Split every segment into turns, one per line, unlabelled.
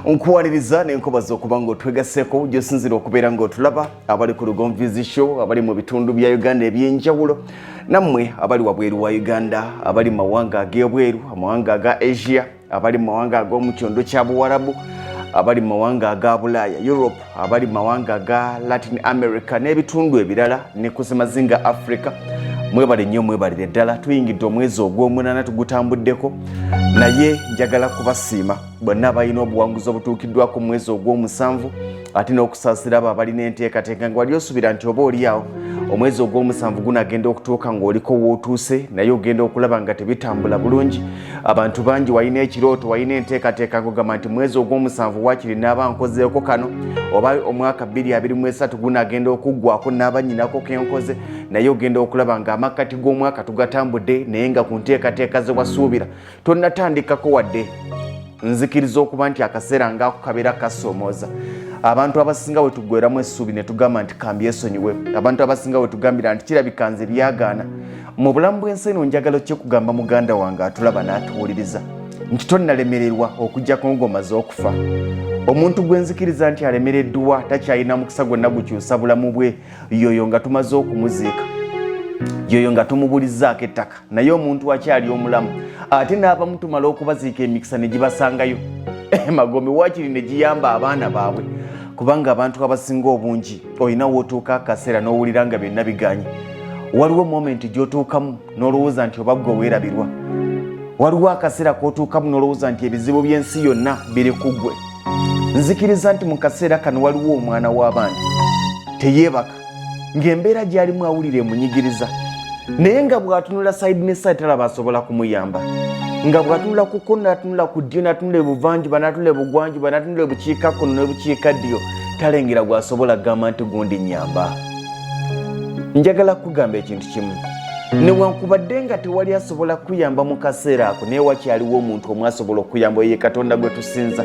Nkuwaliriza nenkobaza okuba nga otwegaseeko gyosinzira okubeera nga otulaba, abali ku Lugonvizi Show, abali mu bitundu bya Uganda ebyenjawulo, nammwe abali wabweru wa Uganda, abali mu mawanga ag'ebweru, amawanga aga Asia, abali mu mawanga ag'omu kyondo kya Buwarabu, abali mu mawanga aga Bulaaya, Europe, abali mu mawanga aga Latin America n'ebitundu ebirala ne ku semazinga Africa, mwebale nnyo, mwebalire ddala. Tuyingidde omwezi ogw'omunaana, tugutambuddeko, naye njagala kubasiima bonna abalina obuwanguzi obutuukiddwako mu mwezi ogw'omusanvu, ate n'okusaasira abo abalina enteekateeka nga wali osuubira nti oba oli awo omwezi ogw'omusanvu gunagenda okutuuka ng'oliko wootuuse, naye ogenda okulaba nga tebitambula bulungi. Abantu bangi walina ekirooto, walina enteekateeka ng'ogamba nti mwezi ogw'omusanvu waakiri naaba nkozeeko kano, oba omwaka 2023 gunagenda okuggwako naaba nyinako kenkoze, naye ogenda okulaba nga amakkati g'omwaka tugatambudde, naye nga ku nteekateeka ze wasuubira tonnatandikako wadde. Nzikiriza okuba nti akaseera ngaako kabeera kasoomooza. Abantu abasinga we tuggweramu essuubi ne tugamba nti kambyesonyiwe. Abantu abasinga we tugambira nti kirabika nze byagaana mu bulamu bw'ensi eno. Njagala kyekugamba, muganda wange atulaba n'atuwuliriza, nti tonnalemererwa okuggyako ng'omaze okufa. Omuntu gwe nzikiriza nti alemereddwa, takyalina mukisa gwonna gukyusa bulamu bwe, yoyo nga tumaze okumuziika, yoyo nga tumubulizaako ettaka. Naye omuntu akyali omulamu, ate n'abamu tumala okubaziika, emikisa ne gibasangayo magombe, waakiri ne giyamba abaana baabwe, kubanga abantu abasinga obungi olina wootuuka akaseera n'owulira nga byonna biganye. Waliwo moment gy'otuukamu n'olowooza nti oba ggwe weerabirwa. Waliwo akaseera k'otuukamu n'olowooza nti ebizibu by'ensi yonna biri ku ggwe. Nzikiriza nti mu kaseera kano waliwo omwana w'abandi teyeebaka, ng'embeera gy'alimu awulira emunyigiriza, naye nga bw'atunula side ne side talaba asobola kumuyamba, nga bw'atunula ku kkono, n'atunula ku ddyo, n'atunula ebuvanjuba, n'atunula ebugwanjuba, n'atunula ebukiikakkono n'ebukiikaddyo, talengera gw'asobola kugamba nti gundi nyamba. Njagala kugamba ekintu kimu: newankubadde nga tewali asobola kuyamba mu kaseera ako, naye wakyaliwo omuntu omu asobola okuyamba, ye Katonda gwe tusinza.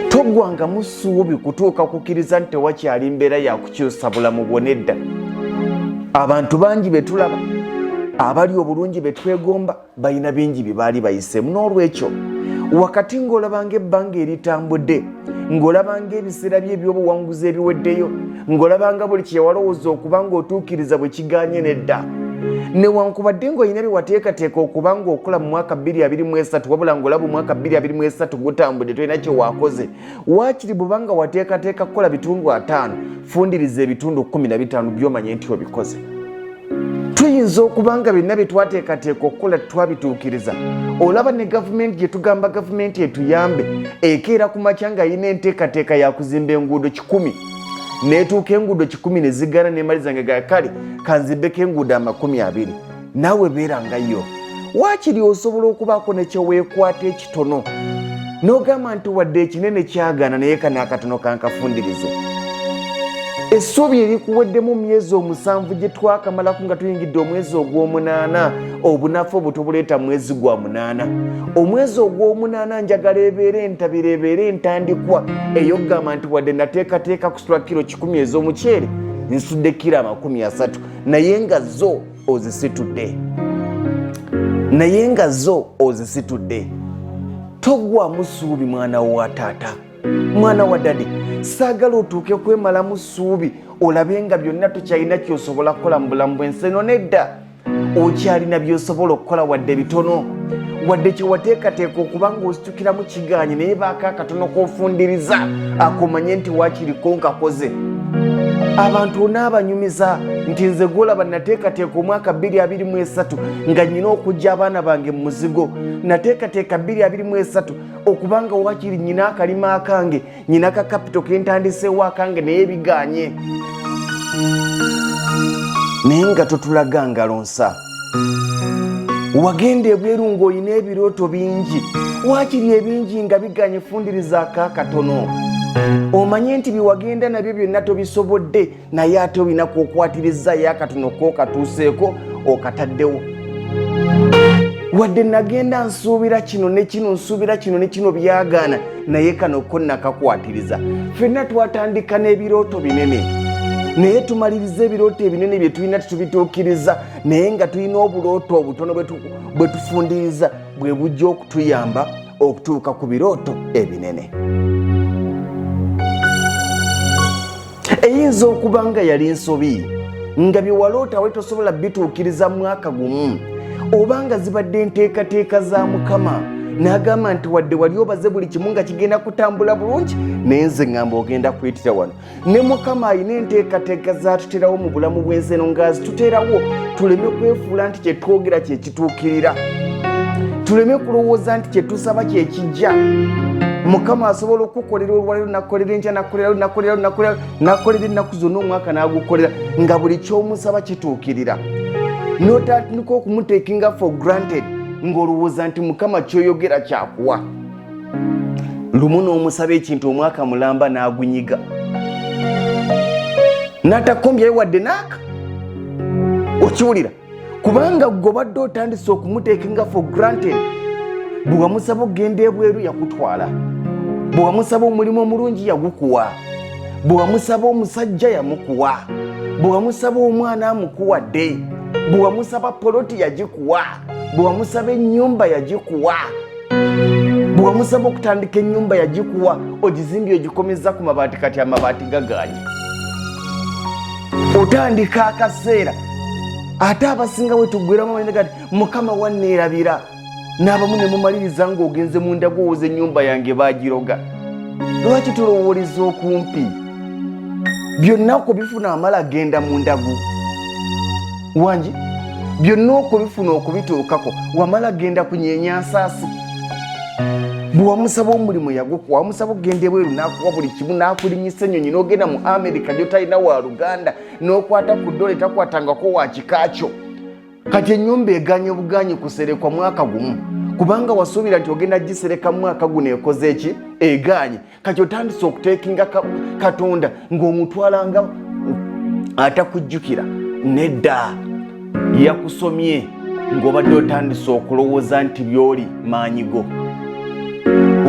Toggwangamu ssuubi kutuuka kukkiriza nti tewakyali mbeera yakukyusa bulamu bwo. Nedda. Abantu bangi be tulaba abali obulungi be twegomba balina bingi bye baali bayiseemu. N'olwekyo wakati ng'olabanga ebbanga eritambudde, ng'olabanga ebiseera bye ebyobuwanguzi ebiweddeyo, ng'olabanga buli kye walowooza okuba ng'otuukiriza bwe kiganye, nedda. Newankubadde ng'olina bye wateekateeka okuba ng'okola mu mwaka 2023, wabula ng'olaba omwaka 2023 gutambudde, tolina kye waakoze, waakiri bwebanga wateekateeka kukola bitundu 50, fundiriza ebitundu 15 by'omanye nti obikoze. Tuyinza okuba nga byonna bye twateekateeka okukola twabituukiriza. Olaba ne gavumenti gye tugamba gavumenti etuyambe, ekeera ku makya nga yina enteekateeka yakuzimba enguudo 100, neetuuka enguudo 100 ne zigana, nemaliza nga kale kanzimbeko enguudo 20. Naawe beera nga yo, waakiri osobola okubaako nekyeweekwata ekitono n'ogamba nti wadde ekinene kyagaana, naye kano akatono kankafundirize. Essuubi erikuweddemu myezi 7 gye twakamalako nga tuyingidde omwezi ogw'omunaana, obunafu obwo tobuleeta mwezi gwa munaana. Omwezi ogw'omunaana njagala ebeere entabiro, ebeere entandikwa ey'okugamba nti wadde nateekateeka kusitula kiro 100 ez'omuceere, nsudde kiro 30, naye nga zo ozisitudde, naye nga zo ozisitudde. Toggwamu ssuubi, mwana wa taata, mwana wa daddy. Saagala otuuke kwemalamu ssuubi, olabe nga byonna tokyalina kyosobola kukola mu bulamu bw'ensi eno. Nedda, okyalina byosobola okukola, wadde bitono, wadde kyewateekateeka okuba ng'ositukiramu kiganye, naye baako akatono k'ofundiriza akomanye nti wakiriko nkakoze. Abantu onaabanyumiza nti nze gwolaba nateekateeka omwaka 2023 nga nyina okujja abaana bange mu muzigo, nateekateeka 2023 okubanga wakiri nyina akalima akange, nyina ka capital kentandiseewo akange, naye biganye. Naye nga totulaga ngalo nsa. Wagenda ebweru ng'olina ebirooto bingi, waakiri ebingi nga biganye, fundirizaako akatono, omanye nti byewagenda nabyo byonna tobisobodde, naye ate olina kwokwatirizayo akatono kokatuuseeko okataddewo. Wadde nagenda nsuubira kino ne kino, nsuubira kino ne kino, byagaana, naye kano ko nakakwatiriza. Ffenna twatandika n'ebirooto binene, naye tumaliriza ebirooto ebinene bye tulina tetubituukiriza, naye nga tulina obulooto obutono bwe tufundiriza, bwe bujja okutuyamba. okutuuka ku birooto ebinene. Eyinza okuba nga yali nsobi nga bye waloota wali tosobola bituukiriza mwaka gumu, oba nga zibadde enteekateeka za Mukama n'agamba nti wadde wali obaze buli kimu nga kigenda kutambula bulungi, naye nze ŋŋamba ogenda kuyitira wano. Ne Mukama alina enteekateeka z'atuterawo mu bulamu bw'ensi eno, ng'azituterawo tuleme kwefuula nti kye twogera kye kituukirira, tuleme kulowooza nti kye tusaba kye kijja. Mukama asobola okukukolera olwaleero, nakukolera enkya, nakukolera, nakukolera, nakukolera, nakukolera ennaku zonna, omwaka n'agukolera, nga buli ky'omusaba kituukirira. N'otandika okumutekinga for granted ng'olowooza nti Mukama ky'oyogera kyakuwa. Lumu n'omusaba ekintu omwaka mulamba n'agunyiga n'atakombyayo wadde naaka. Okiwulira? Kubanga gwe obadde otandise okumutekinga for granted. Bwe wamusaba okugenda ebweru yakutwala, bwe wamusaba omulimu omulungi yagukuwa, bwe wamusaba omusajja yamukuwa, bwe wamusaba omwana amukuwadde, bwe wamusaba poloti yagikuwa, bwe wamusaba ennyumba yagikuwa, bwe wamusaba okutandika ennyumba yagikuwa, ogizimbye ogikomeza ku mabaati, kati amabaati gaganye. Otandika akaseera ate abasinga wetuggweramu kati Mukama wanneerabira, n'abamu ne mumaliriza ng'ogenze mu ndagu owoza ennyumba yange bagiroga. Lwaki tulowooleza okumpi? Byonna okubifuna amala genda mu ndagu wangi, byonna okubifuna okubituukako wamala genda kunyeenya nsaasi. Bwe wamusaba omulimu yagukuwa, wamusaba okugenda ebweru n'akuwa buli kimu, n'akulinyisa ennyonyi n'ogenda mu Amerika gy'otalina wa luganda, n'okwata ku ddole takwatangako wa kika kyo. Kati ennyumba eganye obuganyi kuserekwa mwaka gumu, kubanga wasuubira nti ogenda gisereka mwaka guno, ekoze eki? Eganye. Kati otandise okuteekinga Katonda ng'omutwala nga atakujjukira. Nedda, yakusomye ng'obadde otandise okulowooza nti byoli maanyi go,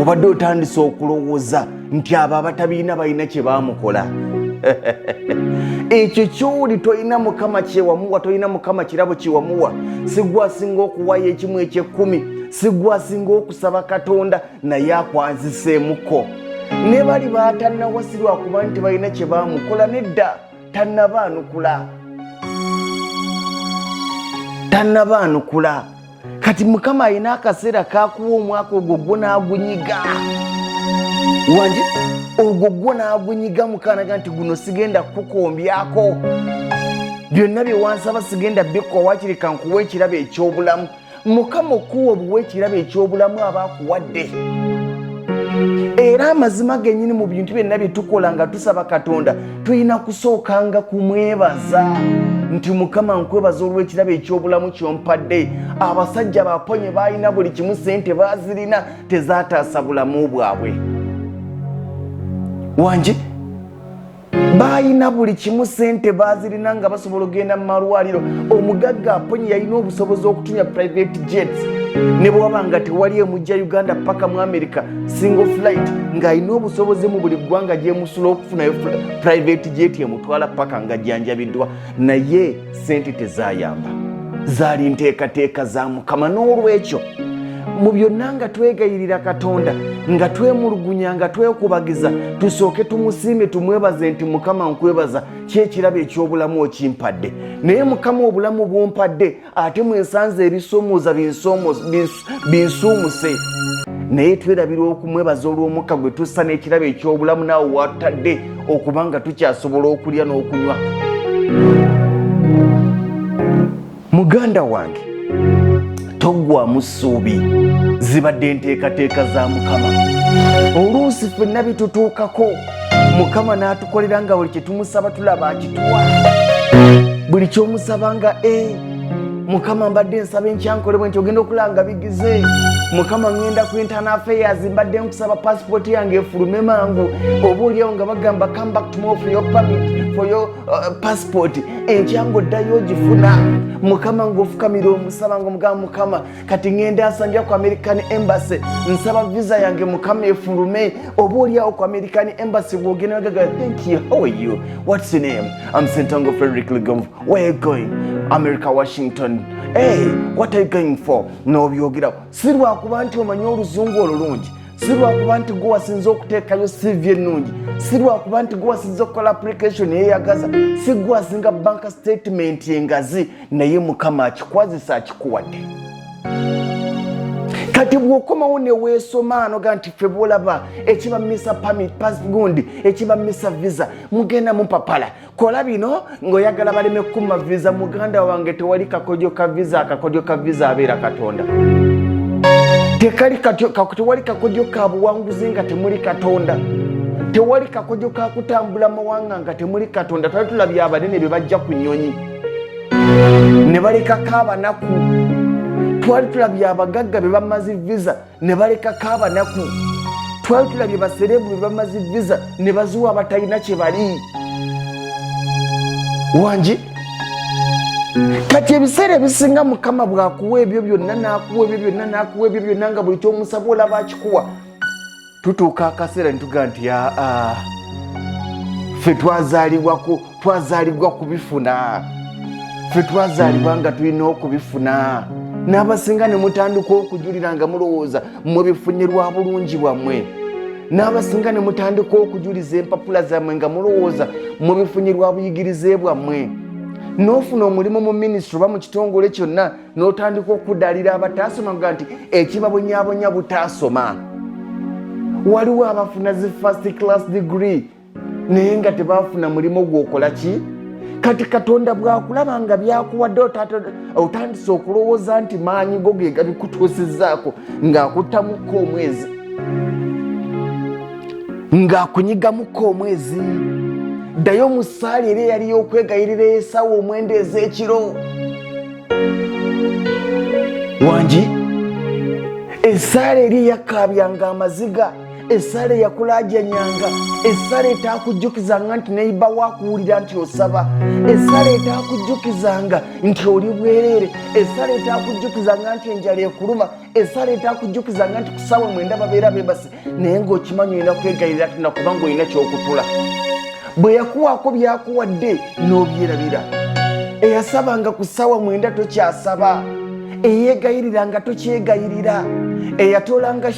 obadde otandise okulowooza nti abo abatabirina balina kye baamukola. Ekyo kyoli tolina Mukama kyewamuwa, tolina Mukama kirabo kyewamuwa. Sigwe asinga okuwayo ekimu ekyekumi, sigwe asinga okusaba Katonda, naye akwaziseemuko. Ne bali baatannawasirwa kuba nti balina kye baamukola. Nedda, tannabaanukula, tannabaanukula. Kati Mukama alina akaseera kakuwa omwaka ogwo gwo n'agunyiga wangi, ogwo gwo n'agunyiga. Mukanaga nti guno sigenda kukukombyako byonna bye wansaba, sigenda bikuwa, wakiri kankuwa ekirabo eky'obulamu. Mukama okuwa obuwa ekirabo eky'obulamu aba akuwadde. Era amazima gennyini, mu bintu byonna bye tukola nga tusaba Katonda, tulina kusookanga kumwebaza nti Mukama, nkwebaza olw'ekirabo eky'obulamu kyompadde. Abasajja baponye baalina buli kimu, sente baazirina, tezaataasa bulamu bwabwe. Wangi baalina buli kimu, sente baazirina nga basobola okugenda mu malwaliro. Omugagga Aponye yalina obusobozi okutunya private jets, ne bwewaba nga tewali emujja Uganda paka mu America single flight, ng'alina obusobozi mu buli ggwanga gyemusula okufunayo private jet emutwala paka nga jjanjabiddwa, naye sente tezayamba, zaali nteekateeka za Mukama. N'olwekyo mu byonna nga twegayirira Katonda, nga twemulugunya, nga twekubagiza, tusooke tumusiime, tumwebaze nti Mukama, nkwebaza kyekirabo eky'obulamu okimpadde, naye Mukama obulamu bwompadde ate mwensanze ebisomooza binsuumuse. Naye twerabira okumwebaza olw'omukka gwe tussa n'ekirabo eky'obulamu naawe watutadde okuba nga tukyasobola okulya n'okunywa. Muganda wange, toggwamu ssuubi, zibadde nteekateeka za Mukama. Oluusi ffenna bitutuukako, Mukama n'atukolera nga buli kye tumusaba tulaba akituwa, buli kyomusaba nga e Mukama mbadde nsaba enkyankolebwe nti ogenda okulaba nga bigize. Mukama, ŋŋenda ku internal affairs, mbadde nkusaba passport yange efulume mangu. Oba oliawo nga bagamba, "Come back tomorrow for your permit, for your passport." Enkya ng'oddayo ogifuna. Mukama ng'ofukamira omusaba nga omugamba, "Mukama, kati ŋŋenda nsambya ku American Embassy, nsaba visa yange Mukama efulume." Oba oliawo ku American Embassy bwogenda bagaga, "Thank you, how are you? What's your name?" "I'm Sentongo Frederick Lugonvu." "Where are you going?" America, Washington. Hey, what are you going for? N'obyogerawo, si lwakuba nti omanyi oluzungu olulungi, si lwakuba nti gwe wasinza okuteekayo CV ennungi, si lwakuba nti gwe wasinza okukola application eyeyagaza, si gwe wasinga bank statement engazi, naye Mukama akikwazisa, akikuwadde. Kati bw'okomawo ne weesoma anoga nti ffe bwolaba ekibamisa gundi, ekibamisa visa, mugenda mupapala, kola bino ng'oyagala baleme kukuma visa. Muganda wange, tewali kakodyo ka visa. Akakodyo ka visa abeera Katonda. Tekali, tewali kakodyo ka buwanguzi nga temuli Katonda. Tewali kakodyo ka kutambula mawanga nga temuli Katonda. Twali tulabye abanene be bajja ku nnyonyi ne balekako abanaku. Twali tulabye abagagga be bamaze visa ne balekako abanaku. Twali tulabye ba celeb be bamaze visa ne baziwa abatalina kye bali. Wangi, kati ebiseera ebisinga Mukama bwakuwa ebyo byonna, n'akuwa ebyo byonna, n'akuwa ebyo byonna, nga buli kyomusaba olaba akikuwa, tutuuka akaseera nitugaa nti aa, ffe twazaalibwa kubifuna, ffe twazaalibwa nga tulina okubifuna. N'abasinga ne mutandika okujulira nga mulowooza mwebifunye lwa bulungi bwammwe. N'abasinga ne mutandika okujuliza empapula zammwe nga mulowooza mubifunye lwa buyigirize bwammwe. N'ofuna omulimu mu minisitule oba mu kitongole kyonna, n'otandika okudalira abataasoma ga nti ekibabonyabonya butaasoma. Waliwo abafuna zi first class degree naye nga tebafuna mulimu. Gwokola ki? Kati Katonda bwakulaba nga byakuwadde otandise okulowooza nti maanyi go ge gabikutuusizzaako, ng'akuttamuko omwezi, ng'akunyigamuko omwezi. Ddayo mu ssaali eri eyali y'okwegayirira esawa 9 ez'ekiro. Wangi, essaala eri eyakaabyanga amaziga, essaala eyakulajanyanga, essaala etaakujjukizanga nti neiba wakuwulira nti osaba, essaala etaakujjukizanga nti oli bwereere, essaala etaakujjukizanga nti enjala ekuluma, essaala etaakujjukizanga nti ku ssaawa 9 babeera beebase, naye ng'okimanyi olina kwegayirira Katonda kubanga olina kyokutula. Bwe yakuwaako byakuwadde n'obyerabira. Eyasabanga ku ssaawa 9 tokyasaba, eyeegayiriranga tokyegayirira, eyatoolanga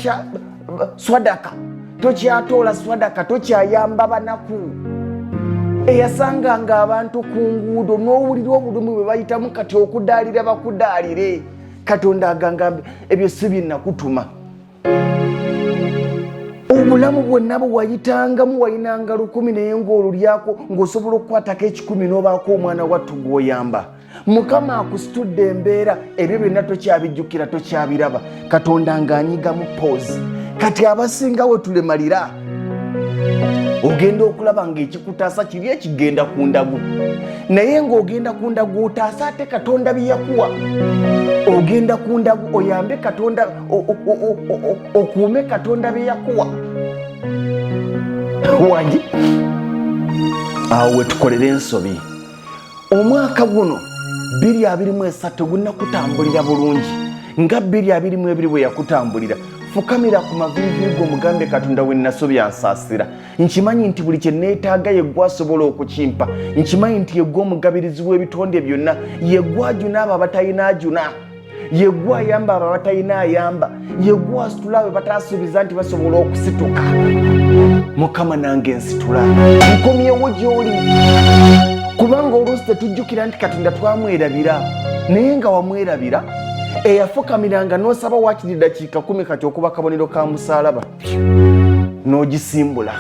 swadaka tokyatoola swadaka, tokyayamba banaku, eyasanganga abantu ku nguudo n'owulira obulumi bwe bayitamu, kati okudaalira bakudaalire. Katonda agangambe, ebyo si byenakutuma. Obulamu bwonna bwe wayitangamu, wayinanga 1,000, naye ng'olulyako ng'osobola okukwatako 100 n'obaako omwana wattu gw'oyamba. Mukama akusitudde embeera, ebyo byonna tokyabijjukira, tokyabiraba. Katonda ng'anyigamu pause. Kati abasinga we tulemalira, ogenda okulaba ng'ekikutaasa kiri ekigenda ku ndagu, naye ng'ogenda ku ndagu otaasa ate Katonda bye yakuwa. Ogenda ku ndagu oyambe Katonda, okuume Katonda bye yakuwa. Wangi, awo wetukolera ensobi. Omwaka guno 2023 gunakutambulira bulungi nga 2022 bwe yakutambulira. Fukamira ku maviivi go, omugambe Katonda, we nasobya nsaasira. Nkimanyi nti buli kye neetaaga yeggwe asobola okukimpa. Nkimanyi nti yeggwe omugabirizi w'ebitonde byonna, yeggwe ajuna abo abatalina ajuna, yeggwe ayamba abo abatalina ayamba, yeggwe asitula abo batasuubiza nti basobola okusituka. Mukama, nange nsitula, nkomyewo gy'oli, kubanga oluusi tetujjukira nti Katonda twamwerabira, naye nga wamwerabira eyafukamiranga n'osaba wakiri dakiika 10, kati okuba kabonero ka musalaba n'ogisimbula,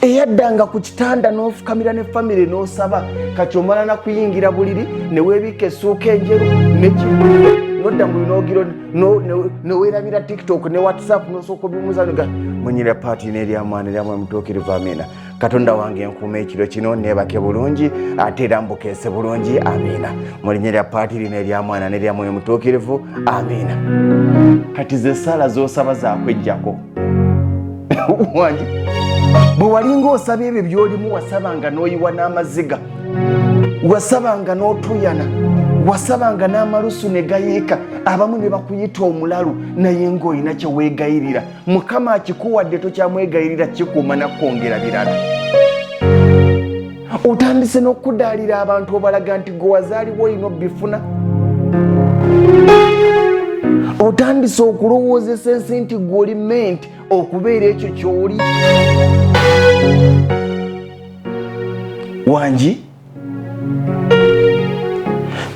eyaddanga ku kitanda n'ofukamira ne famire n'osaba, kati omala nakuyingira buliri ne weebikka essuuka enjeru nekiguliro, nodda mu binogiro neweerabira TikTok ne WhatsApp, nosooka obimuza munyira paati n'eryamwana eryamwe mutuukirivu. Amiina. Katonda wange, nkuuma ekiro kino, neebake bulungi ate era mbukeese bulungi. Amiina. Mu linnya lya paatiri n'erya Mwana n'erya Mwoyo Mutuukirivu, amiina. Kati ze essaala z'osaba zakwejjako. Wangi, bwe walinga osaba ebyo by'olimu, wasabanga n'oyiwa n'amaziga, wasabanga n'otuyana, wasabanga n'amalusu ne gayiika, abamu ne bakuyita omulalu, naye ng'olina kye weegayirira. Mukama akikuwadde, tokyamwegayirira kikuuma nakwongera birala. Otandise n'okukudaalira abantu obalaga nti gwe wazaalibwa olina obifuna. Otandise okulowoozesa ensi nti gwe oli menti okubeera ekyo ky'oli. Wangi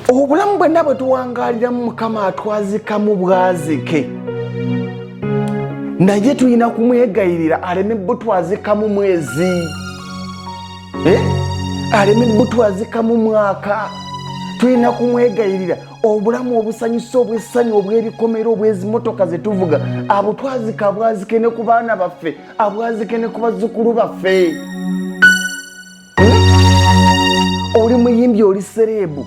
obulamu bwenna bwe tuwangaaliramu Mukama atwazikamu bwazike, naye tulina kumwegayirira aleme butwazikamu mwezi, aleme butwazikamu mwaka. Tulina kumwegayirira obulamu obusanyusa, obwessanyu, obw'ebikomera, obw'ezimotoka ze tuvuga, abutwazika abwazike ne ku baana baffe, abwazike ne ku bazzukulu baffe. Oli muyimbi, oli celeb,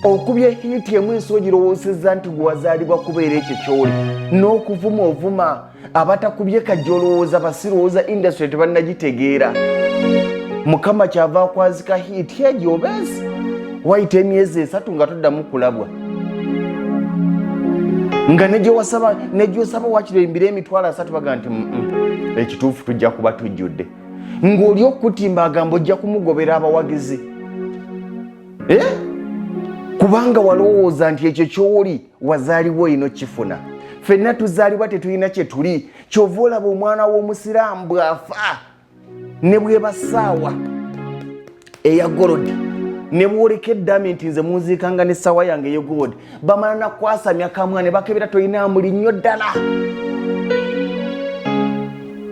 okubye hit emu, ensi ogirowoosezza nti gwewazaalibwa kubeera ekyo kyoli, n'okuvuma ovuma abatakubye kajja, olowooza basirowooza industry tebannagitegeera. Mukama kyava akwazika hit egyo, obeesi wayita emyezi 3 nga toddamu kulabwa, nga negyosaba wakiri oyimbire 300,000, baga nti ekituufu tujja kuba tujjudde. Ng'oli okukutimba agamba ojja kumugobera abawagizi, eh? Kubanga walowooza nti ekyo kyoli wazaalibwa olina okifuna. Ffenna tuzaalibwa tetulina kye tuli. Kyova olaba omwana w'omusiraamu bw'afa, ne bweba ssaawa eya gold, ne bwoleka eddami nti nze munziikanga n'essaawa yange eya gold, bamala nakwasamya kamwa ne bakebera tolinamu linnyo ddala.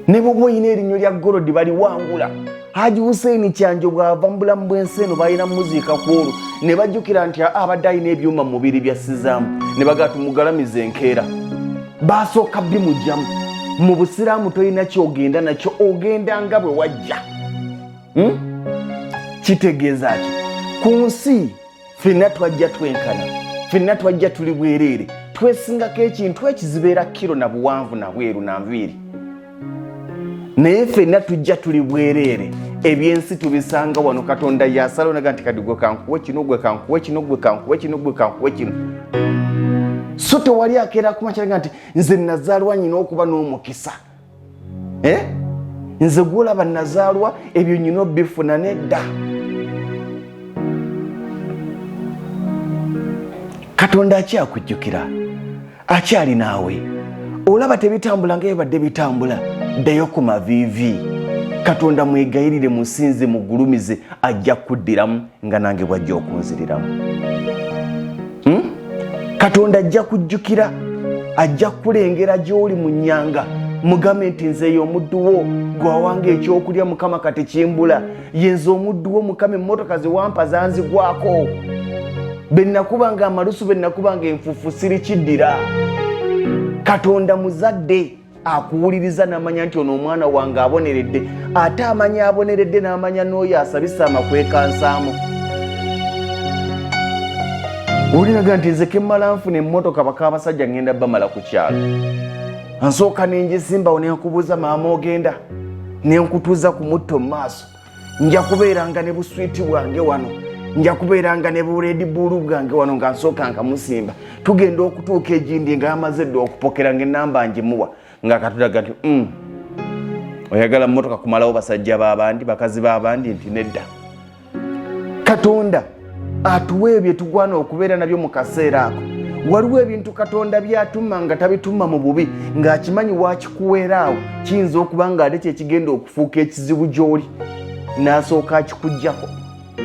Ne bwoba olina erinnyo lya gold, baliwangula. Haji Huseini Kyanjo bw'ava mu bulamu bw'ensi eno, balina muziika ku olwo ne bajjukira nti abadde alina ebyuma mu mubiri bya sizaamu, ne bagaa tumugalamiza enkeera. Basooka bimugyamu. Mu busiraamu tolina kyogenda nakyo, ogenda nga bwe wajja. Kitegeeza ki? Ku nsi ffenna twajja twenkana, ffenna twajja tuli bwereere. Twesingako ekintu ekizibeera kiro na buwanvu na bweru na nviiri, naye ffenna tujja tuli bwereere. Ebyensi tubisanga wano. Katonda yasala onaga nti kati gwe kankuwe kino, gwe kankuwe kino, gwe kankuwe kino, gwe kankuwe kino. So tewali akeera kumakyalaga nti nze nazaalwa nyina okuba n'omukisa, eh? Nze gwolaba nazaalwa ebyo nyina obifuna. Nedda, Katonda akyakujjukira, akyali naawe. Olaba tebitambula nga bibadde bitambula, ddayo ku maviivi, Katonda mwegayirire, musinze, mugulumize, ajja kuddiramu nga nange bwajja okunziriramu. Katonda ajja kujjukira, ajja kukulengera gy'oli mu nnyanga. Mugambe nti nzeeyo omuddu wo gwawanga ekyokulya, Mukama, kati kimbula. Yenze omuddu wo, Mukama, emmotoka zewampa zanzigwako, benakubanga amalusu, benakubanga enfufu, sirikiddira. Katonda muzadde akuwuliriza n'amanya nti ono omwana wange aboneredde, ate amanya aboneredde n'amanya n'oyo asabisa amakwekansaamu. Olinaga nti nze kemmala nfuna emmotoka, baka abasajja ngenda bamala ku kyalo, nsooka nengisimbawo, nenkubuuza maama ogenda, nenkutuuza ku mutto mu maaso, nja kubeeranga ne buswiti bwange wano, nja kubeeranga ne bu Red Bull bwange wano, nga nsooka nkamusimba. Tugenda okutuuka egindi nga yamaze dda okupokera, nga enamba ngimuwa, nga katulaga nti oyagala mmotoka kumalawo basajja b'abandi, bakazi b'abandi, nti nedda. Katonda atuwa ebyo tugwana okubeera nabyo mu kaseera ako. Waliwo ebintu Katonda byatuma nga tabituma mu bubi, ng'akimanyi wakikuweera awo kiyinza okuba nga ate kyekigenda okufuuka ekizibu gy'oli, n'asooka akikugjako,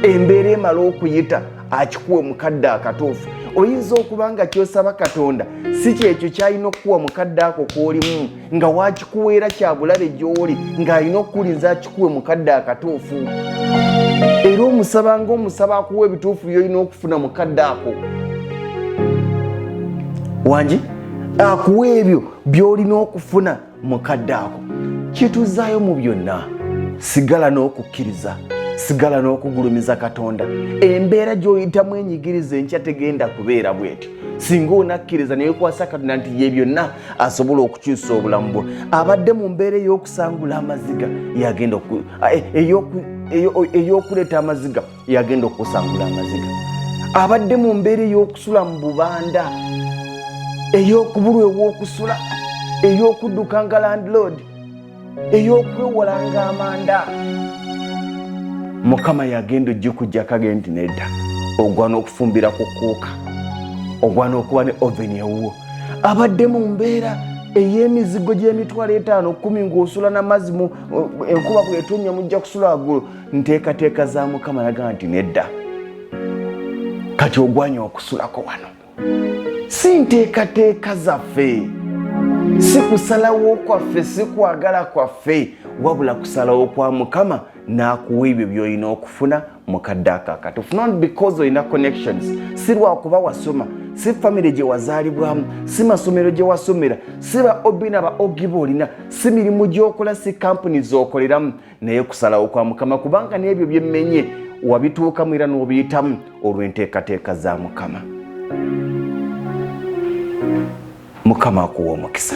embeera emala okuyita akikuwe mukadde akatuufu. Oyinza okuba nga kyosaba Katonda si kyekyo kyalina okukuwa mukadde ako kwolimu, nga wakikuweera kya bulabe gy'oli, ng'alina okukulinza akikuwe mukadde akatuufu. Era omusaba nga omusaba akuwa ebituufu byolina okufuna mukadde ako, wangi akuwa ebyo byolina okufuna mukadde ako. Kituzaayo mu byonna, sigala n'okukkiriza, sigala n'okugulumiza Katonda. Embeera gy'oyitamu enyigiriza, enkya tegenda kubeera bwetyo singa onakkiriza newekwasa Katonda nti ye byonna asobola okukyusa obulamu bwo. Abadde mu mbeera ey'okusangula amaziga, yagenda ey'okuleeta amaziga, yagenda okusangula amaziga. Abadde mu mbeera ey'okusula mu bubanda, ey'okubulwa ew'okusula, ey'okudduka nga landlord, ey'okwewolanga amanda. Mukama yagenda ojjikujjako agende nti nedda, ogwana okufumbira ku kuuka, ogwana okuba ne oven ewuwo. Abadde mu mbeera ey'emizigo gy'emitwalo 5 10 ng'osula n'amazzi mu enkuba bw'etonnya mujja kusula waggulu. Nteekateeka za Mukama naga nti nedda, kati ogwanye okusulako wano. Si nteekateeka zaffe, si kusalawo kwaffe, si kwagala kwaffe, wabula kusalawo kwa Mukama n'akuwa ebyo by'olina okufuna mu kadde ako akatuufu. Not because olina connections, si lwakuba wasoma, si famire gye wazaalibwamu, si masomero gye wasomera, si ba obi na ba ogi b'olina, si mirimu gy'okola, si kampuni z'okoleramu, naye kusalawo kwa Mukama, kubanga n'ebyo byemmenye wabituukamu era n'obiyitamu olw'enteekateeka za Mukama. Mukama akuwa omukisa.